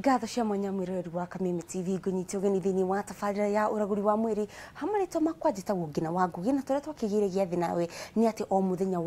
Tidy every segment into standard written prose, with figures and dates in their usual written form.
Ngatho cia mwanya mwiroreri wa Kameme TV, ngũnyite ũgeni thĩinĩ wa tabarĩra ya ũragũri wa mwĩrĩ. Hamarĩtwa makwa njĩtagwo Ngina wa Ngugi, na tũrĩa twakĩgĩire gĩathĩ nawe nĩ atĩ o mũthenya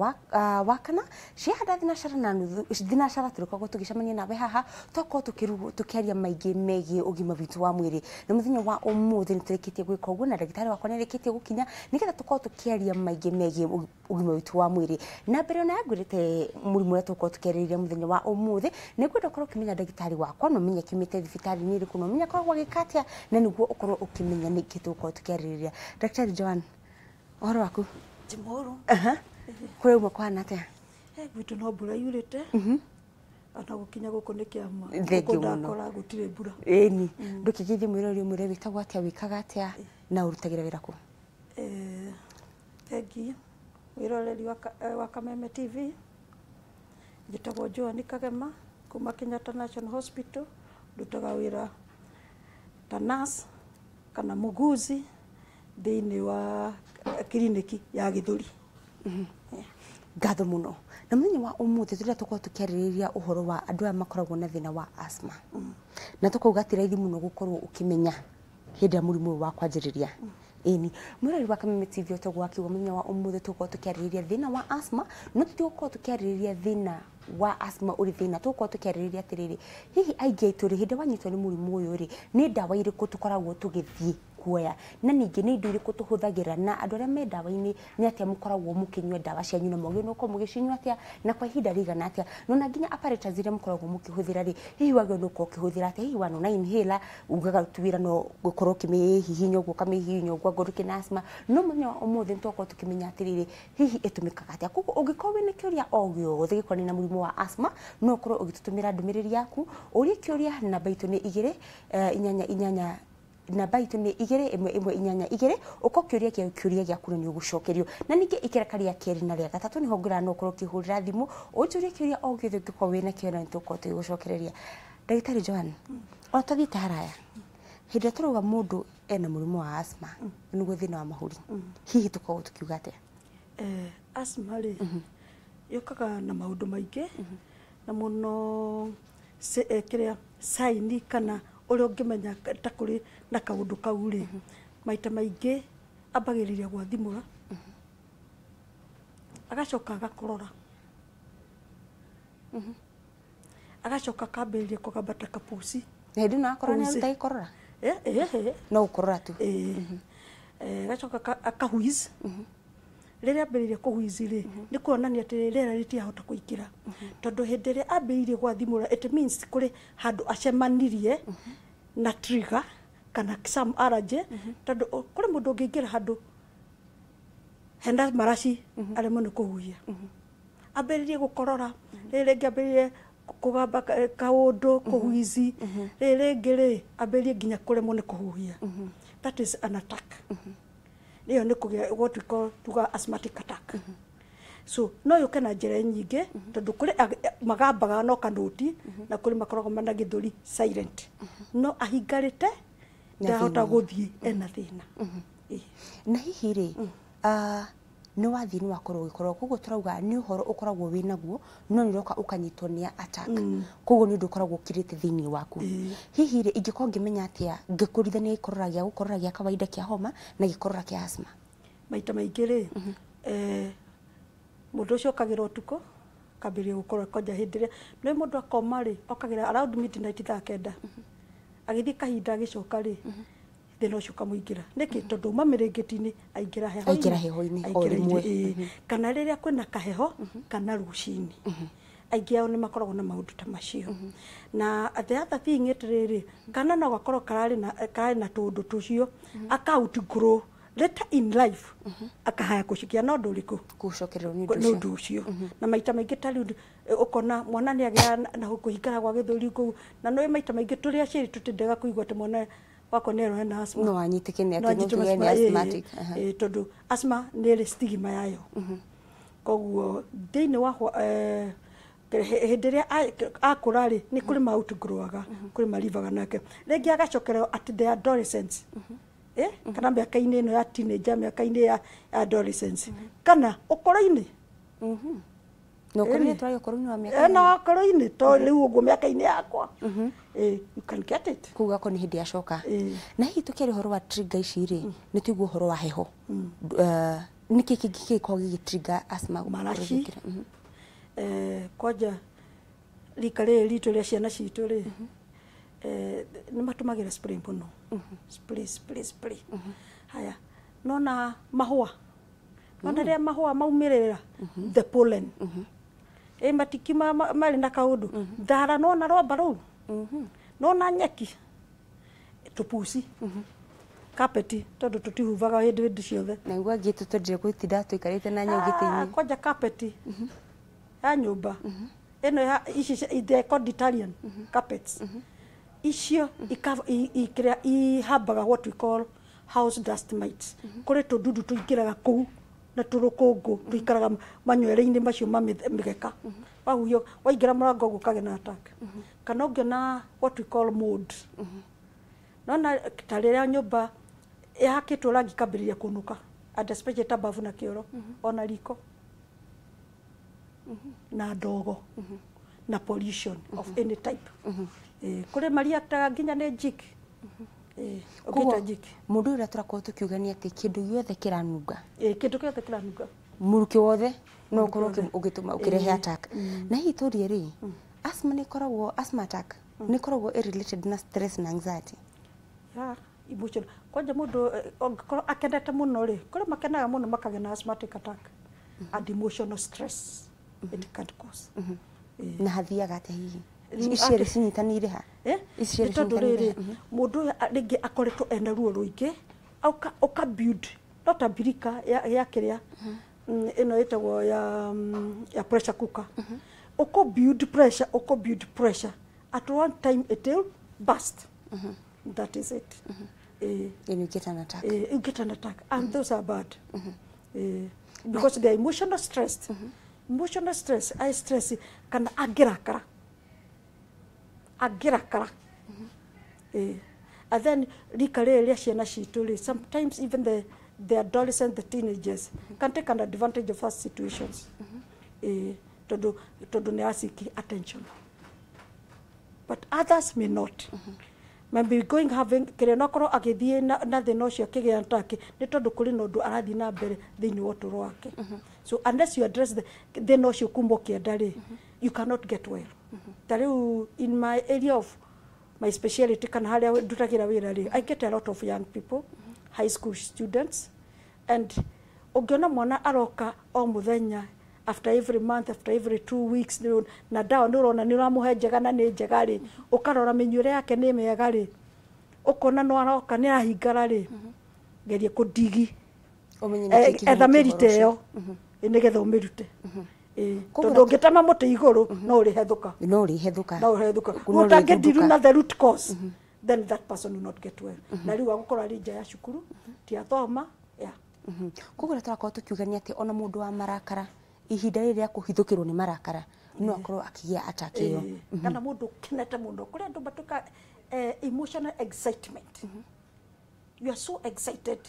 wa kana ciahanda thinacara na nuthu thinacara tũrĩkoragwo tũgĩcemania nawe haha, twakorwo tũkĩaria maingĩ megiĩ ũgima witũ wa mwĩrĩ. Na mũthenya wa ũmũthĩ nĩ tũrĩkĩtie gwĩka ũguo, na ndagĩtarĩ wakwa nĩ arĩkĩtie gũkinya nĩgetha tũkorwo tũkĩaria maingĩ megiĩ ũgima witũ wa mwĩrĩ. Na mbere ona ngwĩrĩte mũrimũ ũrĩa tũgũkorwo tũkĩarĩrĩria mũthenya wa ũmũthĩ, nĩ ngwenda ũkorwo ũkĩmenya ndagĩtarĩ wakwa, na ũmenye kiumĩte thibitarĩ-inĩ ĩrĩkũ, na ũmenye akoragwo agĩka atĩa, na nĩguo ũkorwo ũkĩmenya nĩkĩ tũgũkorwo tũkĩarĩrĩria. Ndagĩtarĩ Joan, ũhoro waku? Ti mũru. Kũrĩa uma kũhana atĩa? Gwitũ no mbura yurĩte, ona gũkinya gũkũ nĩ kĩama. Thengiũ Gũkũ mũno. ndakora gũtirĩ mbura. Ĩni ndũkĩgeithie mwĩrori, ũmwĩre wĩtagwo atĩa, wĩkaga atĩa, na ũrutagĩra wĩra kũ? Thengiũ mwĩroreri wa Kameme TV. Njĩtagwo Joan Kagema kuma Kenyatta National Hospital, ndutaga wĩra ta nurse kana muguzi thĩinĩ wa kiriniki ya Gĩthũri. Ngatho mũno. Na mũthenya wa ũmũthĩ tũrĩa tũkorwo tũkĩarĩrĩria ũhoro wa andũ aya makoragwo na thĩna wa asthma, na tũkauga ti raithi mũno gũkorwo ũkĩmenya hĩndĩ ĩrĩa mũrimũ ũyũ wa kwanjĩrĩria. Ĩni mwĩrori wa Kameme TV, ũtoguo wakiuga, mũthenya wa ũmũthĩ tũgũkorwo tũkĩarĩrĩria thĩna wa asthma, no tũtigũkorwo tũkĩarĩrĩria thĩna wa asthma ũrĩ thĩna, tũgũkorwo tũkĩarĩrĩria atĩrĩrĩ, hihi aingĩ aitũ rĩ, hĩndĩ ĩrĩa wanyitwo nĩ mũrimũ ũyũ rĩ, nĩ ndawa irĩkũ tũkoragwo tũgĩthiĩ kuoya, na ningĩ nĩ indo irĩkũ tũhũthagĩra, na andũ arĩa me ndawa-inĩ nĩ atĩa mũkoragwo mũkĩnyua ndawa cianyu, na mwagĩrĩirwo nĩ gũkorwo mũgĩcinyua atĩa na kwa ihinda rĩigana atĩa, na ona nginya apparatus iria mũkoragwo mũkĩhũthĩra rĩ, hihi wagĩrĩirwo nĩ gũkorwo ũkĩhũthĩra atĩa? Hihi wanona inhaler ugaga tu wĩra no gũkorwo ũkĩmĩhihinya ũguo, ũkamĩhihinya ũguo angorwo ũkĩna asthma. No mũthenya wa ũmũthĩ nĩ tũgũkorwo tũkĩmenya atĩrĩrĩ, hihi ĩtũmĩkaga atĩa? Koguo ũngĩkorwo wĩna kĩũria o gĩothe gĩkonainie na mũrimũ wa asthma, no ũkorwo ũgĩtũtũmĩra ndũmĩrĩri yaku ũrie kĩũria. Namba itũ nĩ 2 8 8, namba itũ nĩ 2 1 1 8 2. Ũkorwo kĩũria kĩa kĩũria gĩaku nĩ ũgũcokerio. Na ningĩ ikereka rĩa kerĩ na rĩa gatatũ nĩho ngwĩra no ũkorwo ũkĩhũrĩra thimũ ũnjũrie kĩũria o gĩothe ũngĩkorwo wĩna kĩo, na nĩtũgũkorwo tũgĩgũcokereria. Ndagĩtarĩ Joan, ona twathiĩte haraya, hĩndĩ ĩrĩa tũrauga mũndũ ena mũrimũ wa asthma, nĩguo thĩna wa mahũri, hihi tũkoragwo tũkiuga atĩa? Asthma rĩ, yũkaga na maũndũ maingĩ, na mũno kĩrĩa sign kana ũrĩa ũngĩmenya ta kũrĩ na kaũndũ kau rĩ, maita maingĩ ambagĩrĩria gwathimũra, agacoka agakorora, agacoka akambĩrĩria kũgamba ta kapuci. Na hĩndĩ ĩno akorwo nĩ Kũu aruta gĩkorora? Eh. No gũkorora tu? Agacoka akawheeze. Rĩrĩa ambĩrĩria kũwheeze rĩ, nĩ kuonania atĩ rĩera rĩtirahota kũingĩra, tondũ hĩndĩ ĩrĩa ambĩrĩirie gwathimũra, it means kũrĩ handũ acemanirie na trigger kana some allergy, tondũ kũrĩ mũndũ ũngĩingĩra handũ hena maraci aremwo nĩ kũhuhia, ambĩrĩrie gũkorora, rĩrĩ rĩngĩ ambĩrĩrie kũgamba kaũndũ, kũwheeze, rĩrĩ rĩngĩ rĩ, ambĩrĩrie nginya kũremwo nĩ kũhuhia. That is an attack. Ĩyo nĩ kũgĩa what we call tuga asthmatic attack. So no yũke na njĩra nyingĩ, tondũ kũrĩ magambaga no kanoti, na kũrĩ makoragwo mena gĩthũri silent, no ahingarĩte, Na ndarahota thĩna. gũthiĩ, ena thĩna. Ĩĩ. Na hihi rĩ, nĩ wathiĩ nĩ wakorwo ũgĩkorwo, koguo tũrauga nĩ ũhoro ũkoragwo wĩ naguo, no nĩ ũroka ũkanyitwo nĩ attack, koguo nĩ ũndũ ũkoragwo ũkirĩte thĩinĩ waku. Hihi rĩ, ingĩkorwo ngĩmenya atĩa ngĩkũrithania gĩkorora gĩa gũkorora gĩa kawaida kĩa homa na gĩkorora kĩa asthma? Maita maingĩ rĩ, mũndũ ũcio okagĩra ũtukũ, akambĩrĩria gũkorora kwanja hĩndĩ ĩrĩa nĩ mũndũ akoma rĩ, okagĩra around midnight, thaa 9, agĩthiĩ kahinda agĩcoka rĩ, thĩna ũcio ũkamũingĩra. Nĩkĩ? Tondũ uma mĩrĩngĩti-inĩ aingĩra heho-inĩ. Aingĩra heho-inĩ, o Aingĩra rĩmwe. ĩĩ. Kana rĩrĩa kwĩna kaheho kana rũcinĩ, aingĩ ao nĩ makoragwo na maũndũ ta macio. Na the other thing atĩrĩrĩ, kana no gakorwo kararĩ na tũũndũ tũcio aka outgrow later in life, akahaya kũcikia no ũndũ ũrĩkũ? Gũcokererwo nĩ ũndũ nĩ ũcio. Ũndũ ũcio na maita maingĩ ta rĩu ũkona mwana nĩ agĩa na kũhingana gwa gĩthũri kũu, na nĩ maita maingĩ tũrĩ aciari tũtindaga kũigua atĩ mwana wakwa nĩ arora na asthma. No anyitĩke nĩ No atĩ anyitwo no tuge nĩ asthma, asthmatic. Ĩĩ, tondũ asthma nĩ ĩrĩ stigma yayo. Koguo thĩinĩ wa hĩndĩ ĩrĩa akũra rĩ, nĩ kũrĩ ma outgrowaga, kũrĩ marivaga nake rĩngĩ agacokererwo at the adolescence, kana mĩaka-inĩ ĩno ya teenager, mĩaka-inĩ ya adolescence kana ũkũrũ-inĩ. No kũrĩ twario kũrũ wa mĩaka. Na kũrũ-inĩ to rĩu ũguo mĩaka-inĩ yakwa. You can get it. Kuga ko nĩ hĩndĩ yacoka. Na hihi tũkĩaria ũhoro wa trigger ici rĩ, nĩ tũigua ũhoro wa heho. Nĩkĩ kĩngĩ gĩkoragwo gĩgĩ trigger asthma? Maraci. Kwanja rika rĩrĩ ritũ rĩa ciana citũ rĩ, nĩ matũmagĩra spray mũno. Spray spray spray. Haya, nona mahũa. Nona rĩrĩa mahũa maumĩrĩra, the pollen. Matikima marĩ na kaũndũ. Thara nona rwamba rũu. Nona nyeki. Tũpuci. Carpet tondũ tũtihubaga hĩndĩ ciothe. Na igua ngĩ tũtwendire gũtinda tũikarĩte na nyau gĩtĩ-inĩ. Kwanja carpet ya nyũmba. Ĩno ya ici they called Italian carpets. Icio ihambaga what we call house dust mites. Kũrĩ tũdudu tũingĩraga kũu na tũrũkũngũ tũikaraga manywere-inĩ macio ma mĩgeka. Wahuhia waingĩra mũrango ũguo ũkagĩa na attack. Kana ũngĩona what we call mold. Nona ta rĩrĩa nyũmba ĩhakĩtwo rangi kambĩrĩria kũnũka, and especially ta bafu na kĩoro ona riko na ndogo na pollution of any type. Kũrĩ mariataga nginya nĩ jik. Ũngĩta jik. Mũndũ ũrĩa tũrakorwo tũkiuga nĩ atĩ kĩndũ gĩothe kĩranunga. Kĩndũ gĩothe kĩranunga. Mũrukĩ wothe no ũkorwo ũgĩtũma ũkĩrehe attack. Na hihi tũrie rĩ, asthma nĩ ĩkoragwo, asthma attack nĩ ĩkoragwo related na stress na anxiety? Yeah, emotional. Kwanja mũndũ angĩkorwo akenete mũno rĩ, kũrĩ makenaga mũno makagĩa na asthmatic attack and emotional stress it can cause. Na hathiaga atĩa hihi? Ici cierĩ cinyitanĩire ha? Ici cierĩ tondũ rĩrĩ, mũndũ ũyũ rĩngĩ akoretwo ena ruo rũingĩ, ũka build not a birika ya kĩrĩa ĩno ĩtagwo ya pressure cooker. Ũkũ build pressure, ũkũ build pressure. At one time it will burst. That is it. Then you get an attack. You get an attack, and those are bad. Because they are emotional stressed. Emotional stress, I stress kana agirakara. Agirakara. And then rika rĩrĩ rĩa ciana citũ rĩ, sometimes even the adolescent, the teenagers can take an advantage of such situations. Tondũ nĩ asiki attention. But others may not. May be going having kĩrĩa no korwo agĩthiĩ na thĩna ũcio akĩgĩa attack nĩ tondũ kũrĩ na ũndũ arathiĩ na mbere thĩinĩ wa ũtũũro wake. So unless you address the thĩna ũcio kuma ũkĩenda rĩ, you cannot get well. Ta rĩu in my area of my speciality kana harĩa ndutagĩra wĩra rĩ, I get a lot of young people, high school students, and ũngĩona mwana aroka o mũthenya after every month, after every 2 weeks, na dawa nĩ ũrona nĩ ũramũhe njega na nĩ njega rĩ, ũkarora mĩnyuĩre yake nĩ mĩega rĩ, ũkona no aroka nĩ arahingara rĩ, geria kũndigi etha mĩrita ĩyo nĩgetha ũmĩrute. Tondũ ũngĩtema mũtĩ igũrũ no ũrĩhethũka. No ũrĩhethũka. No ũrĩhethũka. Ũtangĩndiru na the root cause, then that person will not get well. Na rĩu agũkorwo arĩ nja ya cukuru, ti athoma, yeah. Koguo ũrĩa tũrakorwo tũkiuga nĩ atĩ ona mũndũ wa marakara ihinda rĩrĩ rĩa kũhithũkĩrwo nĩ marakara no akorwo akĩgĩa attack ĩyo. Kana mũndũ ũkenete mũno, kũrĩ andũ matuĩka emotional excitement. You are so excited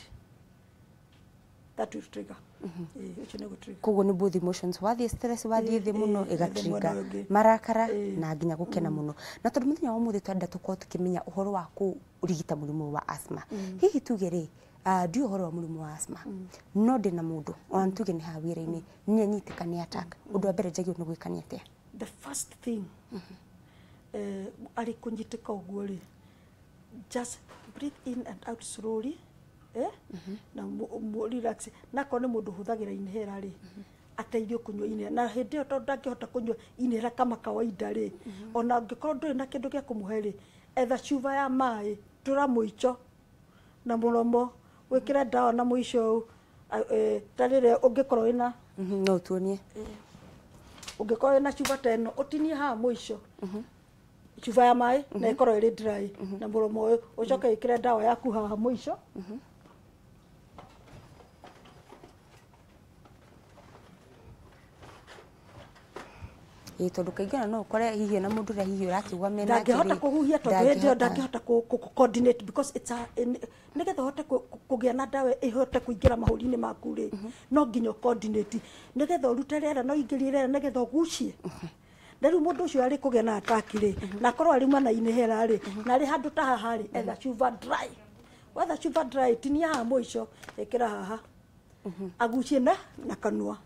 that will trigger. Ũcio nĩ gũ-trigger. Koguo nĩ both emotions, wathiĩ stress, wathiĩ thĩ mũno ĩga-trigger marakara na nginya gũkena mũno. Na tondũ mũthenya wa ũmũthĩ twenda tũkorwo tũkĩmenya ũhoro wa kũrigita mũrimũ wa asthma. Hihi tuge rĩ, ndiũĩ ũhoro wa mũrimũ wa asthma, no ndĩna mũndũ ona tuge nĩ haha wĩra-inĩ nĩ anyitĩka nĩ attack, ũndũ wa mbere njagĩrĩirwo nĩ gwĩka nĩ atĩa? The first thing arĩ kũnyitĩka ũguo rĩ, just breathe in and out slowly, na relax. Na korwo nĩ mũndũ ũhũthagĩra inhaler rĩ, ateithio kũnyua inhaler. Na hĩndĩ ĩyo tondũ ndangĩhota kũnyua inhaler kama kawaida rĩ, ona angĩkorwo ndũrĩ na kĩndũ gĩa kũmũhe rĩ, etha cuba ya maĩ, tũra mũico na mũromo, wĩkĩre ndawa na mũico ta rĩrĩa ũngĩkorwo wĩna no tuonie ũngĩkorwo wĩna cuba ta ĩno, ũtinie haha mũico cuba ya maĩ na ĩkorwo ĩrĩ dry na mũromo ũyũ, ũcoke wĩkĩre ndawa yaku haha mũico. Ĩ tondũ kaingĩ ona no ũkore hihi ona mũndũ ũrĩa hihi ũrakĩigua mena Ndangĩhota kũhuhia tondũ hĩndĩ ĩyo ndangĩhota coordinate because it's a nĩgetha ũhote kũgĩa na ndawa ĩhote kũingĩra mahũri-inĩ maku rĩ, no nginya coordinate nĩgetha ũrute rĩera na ũingĩrie rĩera nĩgetha ũgucie. Na rĩu mũndũ ũcio arĩ kũgĩa na attack rĩ, na akorwo arĩ mwena inhaler rĩ, na arĩ handũ ta haha rĩ, etha cuba dry. Wetha cuba dry, tinia haha mũico, ĩkĩra haha, agucie na kanua.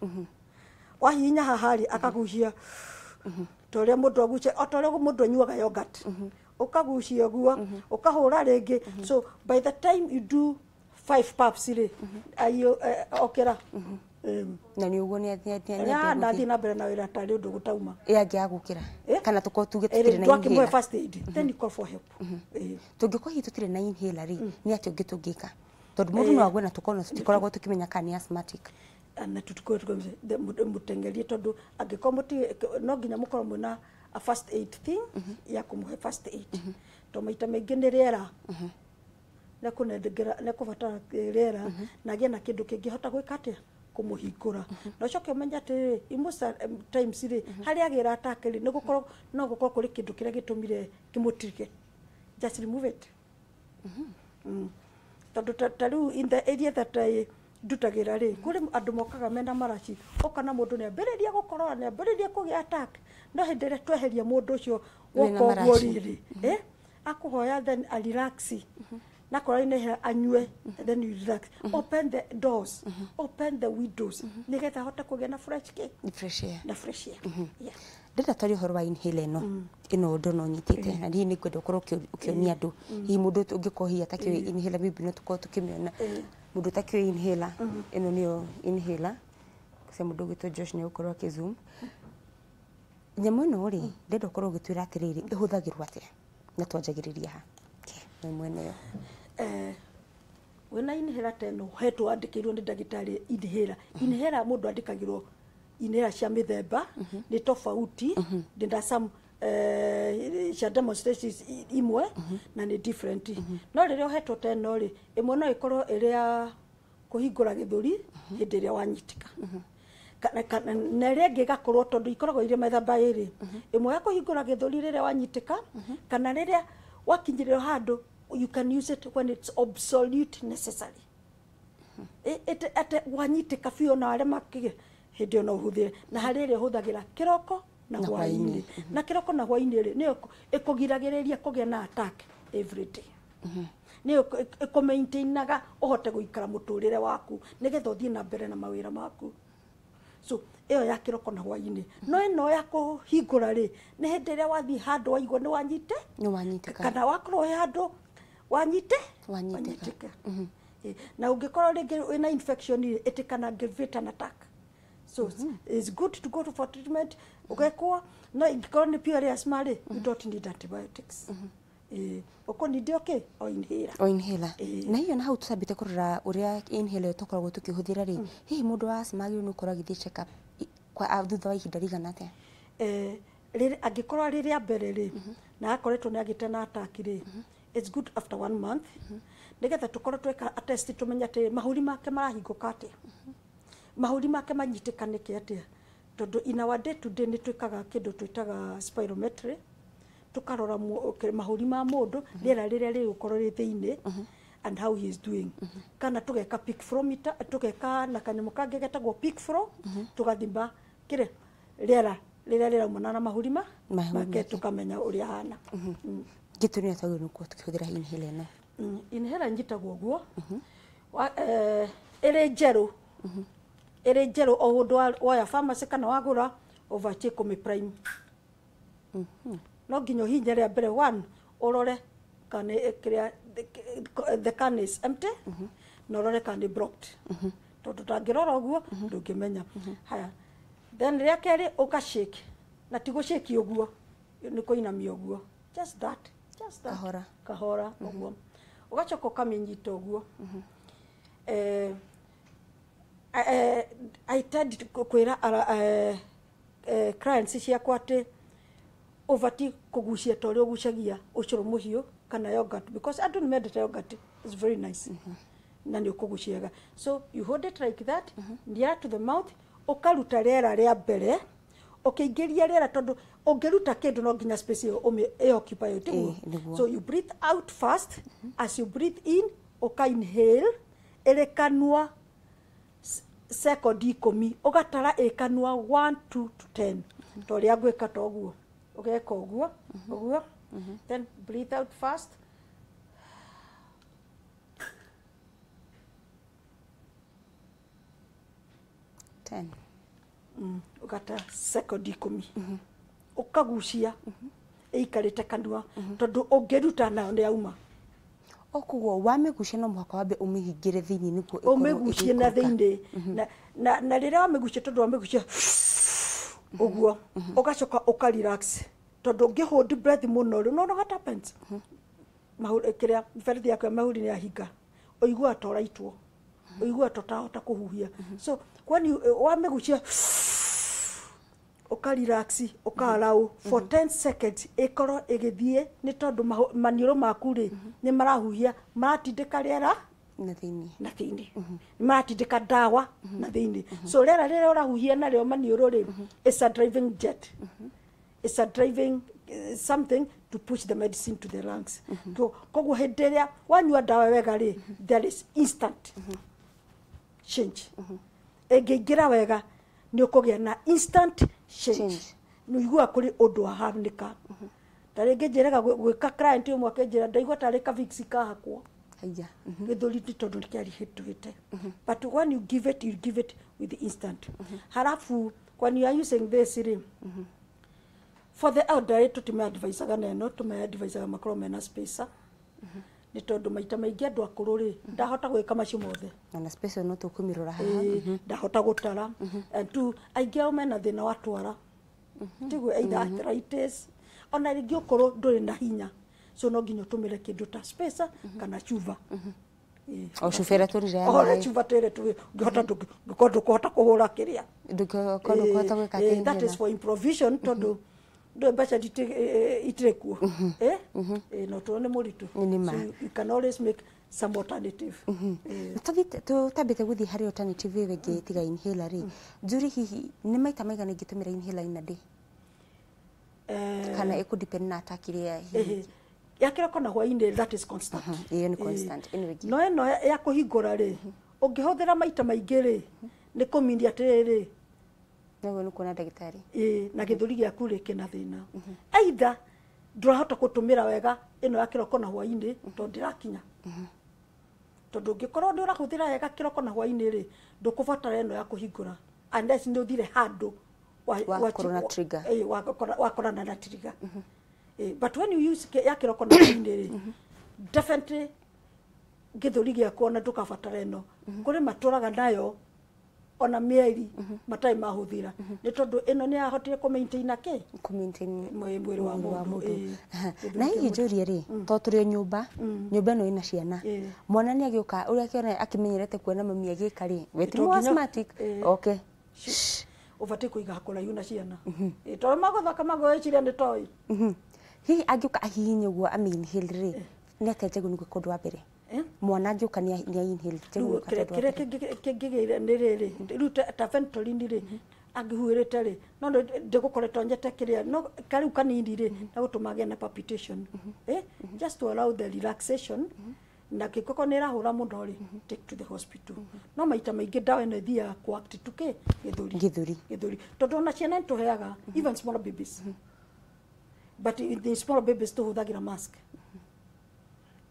Wahihinya haha rĩ, akagucia ta ũrĩa mũndũ agucia, o ta ũrĩa mũndũ anyuaga yogurt, ũkagucia ũguo, ũkahũra rĩngĩ. So by the time you do 5 puffs rĩ, okĩra. Na nĩ ũguo nĩ ndathiĩ na mbere na wĩra tarĩ ũndũ gũtauma. Ĩ angĩaga gũkĩra kana tũkorwo tuge tũtirĩ na inhaler, first aid, then you call for help. Tũngĩkorwo hihi tũtirĩ na inhaler rĩ, nĩ atĩa ũngĩ tũngĩka? Tondũ mũndũ no agwe na tũkorwo tũtikoragwo tũkĩmenya kana nĩ asthmatic. Na tũtikorwo mũtengerie tondũ angĩkorwo no nginya mũkorwo mwĩna a first aid thing ya kũmũhe first aid. Tondũ maita maingĩ nĩ rĩera, nĩ kũbatara rĩera na agĩe na kĩndũ kĩngĩhota gwĩka atĩa, kũmũhingũra. Na ũcoke ũmenye atĩrĩrĩ, in most times rĩ, harĩa agĩra attack rĩ, nĩ gũkorwo no gũkorwo kũrĩ kĩndũ kĩrĩa gĩtũmire kĩmũtige. Just remove it. Tondũ ta rĩu in the area that I ndutagĩra rĩ, kũrĩ andũ mokaga mena maraci, ũkona mũndũ nĩ ambĩrĩria gũkorora, nĩ ambĩrĩria kũgĩa attack, no hĩndĩ ĩrĩa tweheria mũndũ ũcio woka ũguo rĩrĩ, akũhoya then a relax, na korwo inhaler anyue, then you relax. Open the doors, open the windows, nĩgetha ahote kũgĩa na fresh air. Fresh air. Na fresh air. Yeah. Ndĩrenda twarie ũhoro wa inhaler ĩno ĩno ndona ũnyitĩte, na hihi nĩ ngwenda ũkorwo ũkĩonia andũ, hihi mũndũ ũngĩkorwo hihi atakĩũĩ inhaler, maybe no tũkorwo tũkĩmĩona. Mũndũ ũtakĩũĩ inhaler, ĩno nĩyo inhaler. Kũrĩ mũndũ ũgwĩtwo Josh nĩ egũkorwo akĩ zoom. Nyamũ ĩno rĩ, ndĩrenda ũkorwo ũgĩtwĩra atĩrĩrĩ, ĩhũthagĩrwo atĩa, na twanjagĩrĩria ha? Nĩ mwene yo. Wĩna inhaler ta ĩno ũhetwo wandĩkĩirwo nĩ ndagĩtarĩ inhaler. Inhaler mũndũ andĩkagĩrwo inhaler cia mĩthemba nĩ tofauti, ndĩna some cia demonstrations imwe na nĩ different. No rĩrĩa ũhetwo ta ĩno rĩ, ĩmwe no ĩkorwo ĩrĩ ya kũhingũra gĩthũri hĩndĩ ĩrĩa wanyitĩka, na ĩrĩa ĩngĩ ĩgakorwo tondũ ikoragwo irĩ mĩthemba ĩrĩ, ĩmwe ya kũhingũra gĩthũri rĩrĩa wanyitĩka, kana rĩrĩa wakinyĩrĩrwo handũ, you can use it when it's absolute necessary. Ate wanyitĩka biũ na arĩa makĩgĩ hĩndĩ ĩyo no ũhũthĩre. Na harĩ ĩrĩa ũhũthagĩra kĩroko na hwaĩ-inĩ, na kĩroko na hwaĩ-inĩ rĩ, nĩyo ĩkũgiragĩrĩria kũgĩa na attack every day, nĩyo ĩkũmaintainaga ũhote gũikara mũtũrĩre waku nĩgetha ũthiĩ na mbere na mawĩra maku. So ĩyo ya kĩroko na hwaĩ-inĩ. No ĩno ya kũhingũra rĩ, nĩ hĩndĩ ĩrĩa wathiĩ handũ waigua nĩ wanyite, nĩ wanyitĩka, kana wakorwo wĩ handũ wanyite, wanyitĩka. Na ũngĩkorwo rĩngĩ wĩna infection rĩ, it can aggravate an attack. So it's good to go to for treatment. Ũgekwo, no ingĩkorwo nĩ pure asthma rĩ, you don't need antibiotics. Ũkũnidi okay, o inhaler. O inhaler. Na hiyo na hau tũcambĩte kũrora ũrĩa inhaler tũkoragwo tũkĩhũthĩra rĩ, hihi mũndũ wa asthma agĩrĩirwo nĩ gũkorwo agĩthiĩ check up kwa thutha wa ihinda rĩigana atĩa? Angĩkorwo arĩ rĩa mbere rĩ, na akoretwo nĩ agĩte na attack rĩ, it's good after 1 month, nĩgetha tũkorwo tweka a test tũmenye atĩ mahũri make marahingũka atĩa, mahũri make manyitĩka nĩkĩ atĩa. Tondũ in our day to day nĩ twĩkaga kĩndũ twĩtaga spirometry, tũkarora mahũri ma mũndũ, rĩera rĩrĩa rĩgũkorwo rĩ thĩinĩ, and how he is doing. Kana tũgeka peak flow meter, tũgeka na kanyamũ kangĩ getagwo peak flow, tũgathima kĩrĩa rĩera rĩrĩa rĩraumana na mahũri make, tũkamenya ũrĩa ahana. Gĩtũmi nĩ twagĩrĩirwo nĩ gũkorwo tũkĩhũthĩra inhaler ĩno. Inhaler nyitagwo ũguo, ĩrĩ njerũ, ĩrĩ njerũ o ũndũ woya pharmacy kana wagũra, ũbatiĩ kũmĩ prime. No nginya ũhinye rĩa mbere one, ũrore kana kĩrĩa the can is empty, na ũrore kana nĩ blocked. Tondũ ndangĩrora ũguo ndũngĩmenya. Haya, then rĩa kerĩ ũka shake, na ti gũshake ũguo, nĩ kũinamia ũguo, just that, just that, kahora kahora ũguo, ũgacoka ũkamĩnyita ũguo. I tend to kwĩra clients ciakwa atĩ ũbatiĩ kũgucia ta ũrĩa ũgucagia ũcũrũ mũhiũ kana yogurt, because andũ nĩ mendete yogurt, it's very nice. Na nĩ ũkũgucia wega. So you hold it like that, near to the mouth, ũkaruta rĩera rĩa mbere, Ũkĩingĩria rĩera tondũ ũngĩruta kĩndũ no nginya space ĩyo ĩ occupy tiguo? Ĩĩ, nĩguo. So you breathe out first. As you breathe in, ũka inhale ĩrĩ kanua second 10, ũgatara ĩ kanua 1 2 to 10, ta ũrĩa ngwĩka, ta ũguo ũgeka ũguo ũguo, then breathe out fast. 10. Ũgata second 10, ũkagucia ĩikarĩte kanua, tondũ ũngĩruta nayo nĩ yauma. O koguo wamĩgucia no mũhaka wambe ũmĩhingĩre thĩinĩ nĩguo ĩkorwo Ũmĩgucie na ĩgĩikũrũka. Thĩinĩ na rĩrĩa wamĩgucia, tondũ wamĩgucia ũguo, ũgacoka ũka relax, tondũ ũngĩ hold breath mũno rĩ, no what happens? Kĩrĩa mĩberethi yaku ya mahũri nĩ yahinga, ũiguaga ta ũraitwo, ũiguaga ta ũtarahota kũhuhia. So when you wamĩgucia, ũka relax, ũka allow for 10 seconds ĩkorwo ĩgĩthiĩ, nĩ tondũ maniũrũ maku rĩ nĩ marahuhia, maratindĩka rĩera na thĩinĩ. Na thĩinĩ nĩ maratindĩka ndawa na thĩinĩ. So rĩera rĩrĩa ũrahuhia narĩo maniũrũ rĩ, it's a driving jet, it's a driving something to push the medicine to the lungs. So koguo hĩndĩ ĩrĩa wanyua ndawa wega rĩ, there is instant change. Ĩngĩingĩra wega nĩ ũkũgĩa na instant change. Change. Nĩ ũiguaga kũrĩ ũndũ wahanĩka. Ta rĩngĩ njĩraga gwĩka client ũmwe akĩnjĩra, "Ndaigua tarĩ ka Vicks kahakwo Haiya. Gĩthũri," nĩ tondũ nĩ kĩarihĩtũhĩte. But when you give it, you give it with the instant. Halafu when you are using this rĩ, for the elderly tũtimeadvisaga na ĩno, tũmeadvisaga makorwo mena spacer, nĩ tondũ maita maingĩ andũ akũrũ rĩ, ndahota gwĩka macio mothe. Ona space no tũkũmĩrora haha. Ĩĩ, ndahota gũtara. And two, aingĩ ao mena thĩna wa twara, tiguo? Either arthritis, ona rĩngĩ ũkorwo ndũrĩ na hinya, so no nginya ũtũmĩre kĩndũ ta spacer kana cuba. Ĩĩ. O cuba ĩrĩa tũrire ya O maĩ. cuba tĩrĩ ũngĩhota, ndũngĩkorwo ndũkũhota kũhũra kĩrĩa. Ndũngĩkorwo ndũkũhota gwĩka Ĩĩ, that is atĩ for improvision, tondũ ndũĩ mbeca itirĩ kuo. Ĩĩ, no tũrũ nĩ mũritũ. Nĩ ma. So you can always make some alternative. Ĩĩ. Tũthiĩte tũtambĩte gũthiĩ harĩ alternative ĩyo ĩngĩ tiga inhaler rĩ, njũri hihi nĩ maita maigana ingĩtũmĩra inhaler in a day, kana ĩkũ depend na attack ĩrĩa hihi? Ĩhĩ. Ya kĩroko na hwainĩ, that is constant. Ĩyo nĩ constant. Ĩno ĩngĩ? No ĩno ya kũhingũra rĩ, ũngĩhũthĩra maita maingĩ rĩ, nĩ kũminia atĩrĩrĩ, Nĩguo nĩ kuona ndagĩtarĩ. Ĩĩ, na gĩthũri gĩaku rĩ kĩna thĩna, either ndũrahota gũtũmĩra wega ĩno ya kĩroko na hwainĩ tondũ ndĩrakinya, tondũ ũngĩkorwo nĩ ũrahũthĩra wega kĩroko na hwainĩ rĩ, ndũkũbatara ĩno ya kũhingũra unless nĩ ũthire handũ Wakorwo na trigger. Ĩĩ, wakorana na trigger. Ĩĩ, but when you use ya kĩroko na hwainĩ rĩ, definitely gĩthũri gĩaku ona ndũkabatara ĩno. Kũrĩ matũraga nayo ona mĩeri matarĩ mahũthĩra, nĩ tondũ ĩno nĩ yahotire kũ maintain kĩ Kũ maintain mwĩrĩ wa mũndũ, ĩĩ. Aha. Gĩthũri Na kĩa hihi mũndũ. njũrie rĩ, to tũrĩ o nyũmba, nyũmba ĩno ĩna ciana, mwana nĩ agĩũka ũrĩa akĩona akĩmenyerete kuona mami agĩka rĩ, we ti To nginya- asthmatic, okay. Ũbatiĩ kũiga kũraihu na ciana. Ĩĩ, tondũ magũthaka magwĩciria nĩ toy. Hihi angĩũka ahihinye ũguo amĩ inhale rĩ, nĩ atĩa njagĩrĩirwo nĩ gwĩka ũndũ wa mbere? Eh? Mwana angĩũka nĩ a inhale, njagĩrĩirwo Rĩu gwĩka atĩa kĩrĩa ũndũ wa kĩrĩa mbere? kĩngĩgĩire nĩ rĩrĩ, rĩu ta Ventolin rĩ, angĩhuhĩrĩte rĩ, no ndĩgũkorwo ĩtonyete kĩrĩa, no karĩu kanini rĩ, na gũtũma agĩe na palpitation, just to allow the relaxation. Na kĩngĩkorwo nĩ ĩrahũra mũno rĩ, take to the hospital. No maita maingĩ ndawa ĩno ĩthiaga kũ act tu kĩ gĩthũri. Gĩthũri. Gĩthũri, tondũ ona ciana nĩ tũheaga, even small babies, but in the small babies tũhũthagĩra mask,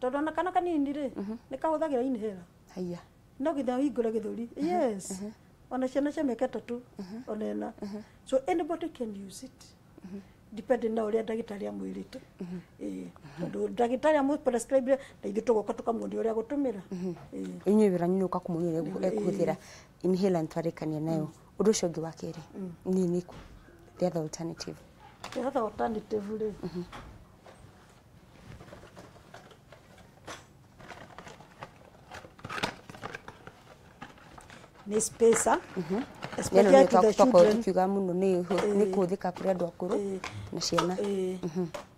tondũ ona kana kanini rĩ, nĩ kahũthagĩra inhaler. Haiya. No nginya ũhingũre gĩthũri. Yes, ona ciana cia mĩaka 3, ona 4. So anybody can use it depending na ũrĩa ndagĩtarĩ amwĩrĩte. Ĩĩ, tondũ ndagĩtarĩ amũ prescribe na ithuĩ tũgoka tũkamuonia ũrĩa gũtũmĩra. Ĩĩ. Inyuĩ wĩra wanyu nĩ ũka kũmuonia ũrĩa ekũhũthĩra inhaler. Nĩ twarĩkania nayo. Ũndũ ũcio ũngĩ wa kerĩ nĩ nĩkũ, the other alternative? The other alternative rĩ, nĩ spacer, Ĩno especially nĩyo to the twakorwo children. tukiuga mũno nĩ kũhũthĩka kũrĩ andũ akũrũ na ciana. Ĩĩ,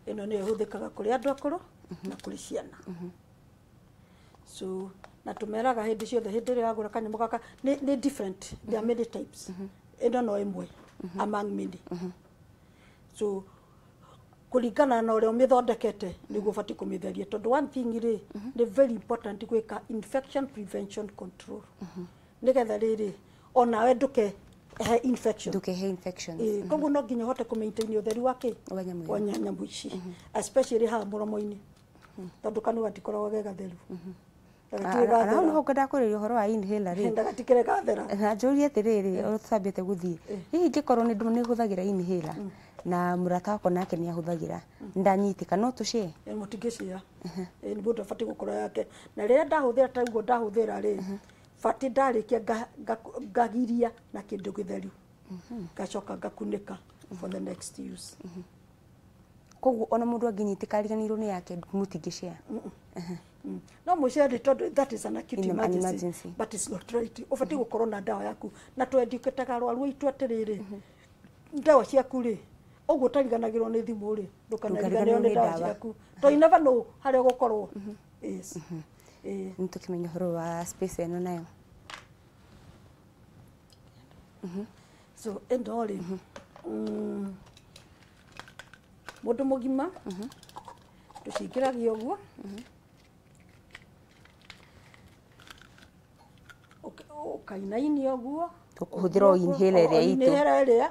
ĩno nĩyo ĩhũthĩkaga kũrĩ andũ akũrũ na kũrĩ ciana. So na tũmeraga hĩndĩ ciothe, hĩndĩ ĩrĩa wagũra kanyamũ gaka, nĩ different, there are many types, ĩno no ĩmwe. among many. So kũringana na ũrĩa ũmĩthondekete nĩguo ũbatiĩ kũmĩtheria, tondũ one thing rĩ, nĩ very important gwĩka infection prevention control, nĩgetha rĩrĩ onawe ndũke he infection. Ndũkehe infections. Koguo no nginya ũhote kũ-maintain ũtheru wa kĩ? Wa nyamũ ĩyo. Wa nyamũ ici, especially haha mũromo-inĩ, tondũ kanua gatikoragwo ge gatheru. Hau nĩho ngwendaga kũrĩria ũhoro wa inhaler rĩ. Ndagatikĩrĩ gathera. Na njũrie atĩrĩrĩ, ũrĩa tũtambĩte gũthiĩ, hihi ingĩkorwo nĩ hũthagĩra inhaler na mũrata wakwa nake nĩ ahũthagĩra, ndanyitĩka, no tũshare? Mũtingĩcia. Nĩ mũndũ abatiĩ gũkorwo yake, na rĩrĩa ndahũthĩra ta ũguo ndahũthĩra rĩ, batiĩ ndarĩkia ngagiria na kĩndũ gĩtheru, ngacoka ngakunĩka for the next use. Koguo ona mũndũ angĩnyitĩka ariganĩirwo nĩ yake, mũtingĩshare? No mũshare, tondũ that is an acute emergency, emergency. But it's not right. Ũbatiĩ gũkorwo na ndawa yaku, na twendikĩtaga arwaru aitũ atĩrĩrĩ, ndawa ciaku rĩ, ũguo ũtariganagĩrwo nĩ thimũ rĩ, ndũkanariganĩrwo nĩ ndawa ciaku, to you never know harĩa ũgũkorwo. Yes. Nĩ tũkĩmenya ũhoro wa space ĩno nayo. So ĩno rĩ, mũndũ mũgima tũcingĩragia ũguo, ũkainainia ũguo. Tũkũhũthĩra o inhaler ĩrĩa itũ. Inhaler ĩrĩa,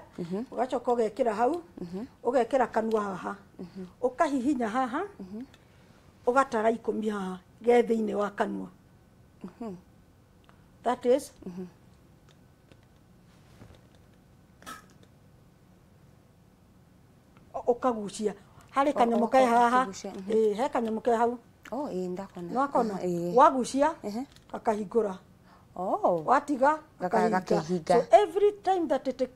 ũgacoka ũgekĩra hau, ũgekĩra kanua haha, ũkahihinya haha, ũgatara 10 haha ge thĩinĩ wa kanua. That is ũkagucia harĩ kanyamũ ke haha. Ũkagucia. Ĩĩ, he kanyamũ ke hau. Oh, ĩĩ, ndakona. Nĩwakona? Ĩĩ. Wagucia gakahingũra. Oh. Watiga gakahinga. Gakahinga. So every time that it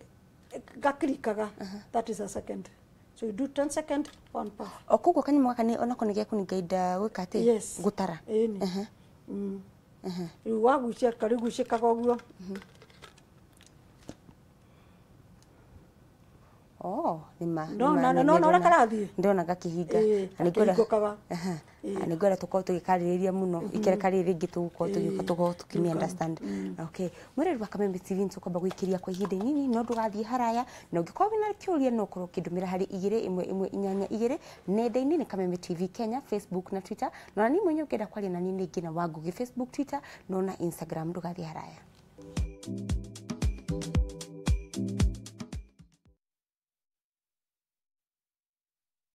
gakirikaga, that is a second. So you do 10 second, one puff. O koguo kanyamũ gaka nĩ onako nĩ gekũngaida gwĩka atĩ? Yes. Gũtara. Ĩni. Rĩu wagucia karĩgucĩkaga ũguo. Oh, nĩma. No, no, no, no, ũrĩa karathiĩ? Ndona gakĩhinga. Ĩĩ, Na nĩngwenda gakĩhingũkaga. Na nĩngwenda tũkorwo tũgĩkarĩrĩria mũno ikereka rĩrĩ rĩngĩ tũgũkorwo tũgĩũka tũkorwo tũkĩmĩ understand. Okay, mwĩrĩri wa Kameme TV, nĩtũkwamba gũikĩria kwa ihinda inini, no ndũgathiĩ haraya, na ũngĩkorwo wĩna kĩũria no ũkorwo ũkĩndũmĩra harĩ 21182 nenda-inĩ nĩ Kameme TV Kenya, Facebook na Twitter, na niĩ mwenyewe ũngĩenda kwaria na niĩ nĩ Ngina wa Ngugi, Facebook, Twitter na ona Instagram. Ndũgathiĩ haraya.